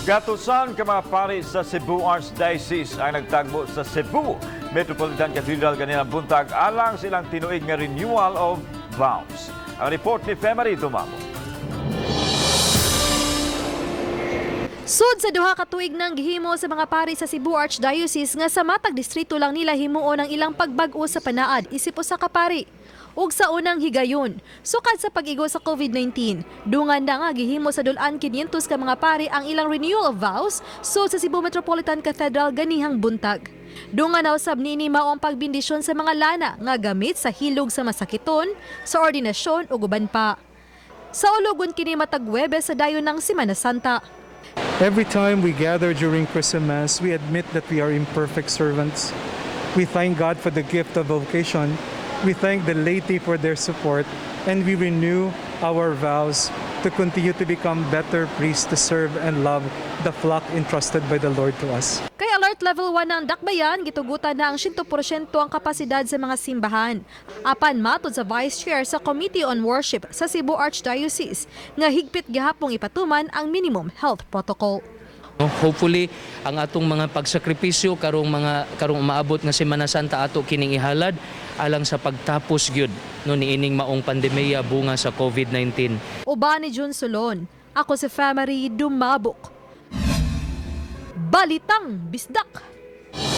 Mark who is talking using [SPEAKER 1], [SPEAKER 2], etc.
[SPEAKER 1] Gatusan ka mga pari sa Cebu Archdiocese ang nagtagbo sa Cebu Metropolitan Cathedral kaninang buntag alang sa ilang tinuig nga renewal of vows. Ang report ni Femary Dumabo.
[SPEAKER 2] Sud sa 2 ka tuig nang gihimo sa mga pari sa Cebu Archdiocese nga sa matag distrito lang nila himuon ang ilang pagbag-o sa panaad isip usa ka pari. Ug sa unang higayon, sukad sa pag-igo sa COVID-19, dungan na nga gihimo sa dul-an 500 ka mga pari ang ilang renewal of vows sud sa Cebu Metropolitan Cathedral ganihang buntag. Dungan na usab niini mao ang pagbindisyon sa mga lana nga gamit sa hilog sa masakiton, sa ordinasyon ug uban pa. Sa ulogon kini matag Huwebes sa dayon ng Semana Santa.
[SPEAKER 3] Every time we gather during Christmas, we admit that we are imperfect servants. We thank God for the gift of vocation. We thank the laity for their support, and we renew our vows to continue to become better priests to serve and love the flock entrusted by the Lord to us.
[SPEAKER 2] Kay Alert Level 1 ang Dakbayan, gitugutan na ang 100% ang kapasidad sa mga simbahan. Apan matod sa Vice Chair sa Committee on Worship sa Cebu Archdiocese, nga higpit gihapong ipatuman ang minimum health protocol.
[SPEAKER 4] No? Hopefully ang atong mga pagsakripisyo karong umaabot nga Semana Santa ato kining ihalad alang sa pagtapos gyud, no, niining maong pandemya bunga sa COVID-19.
[SPEAKER 2] Uban ni Jun Solon, ako si Famary Dumabok. Balitang Bisdak!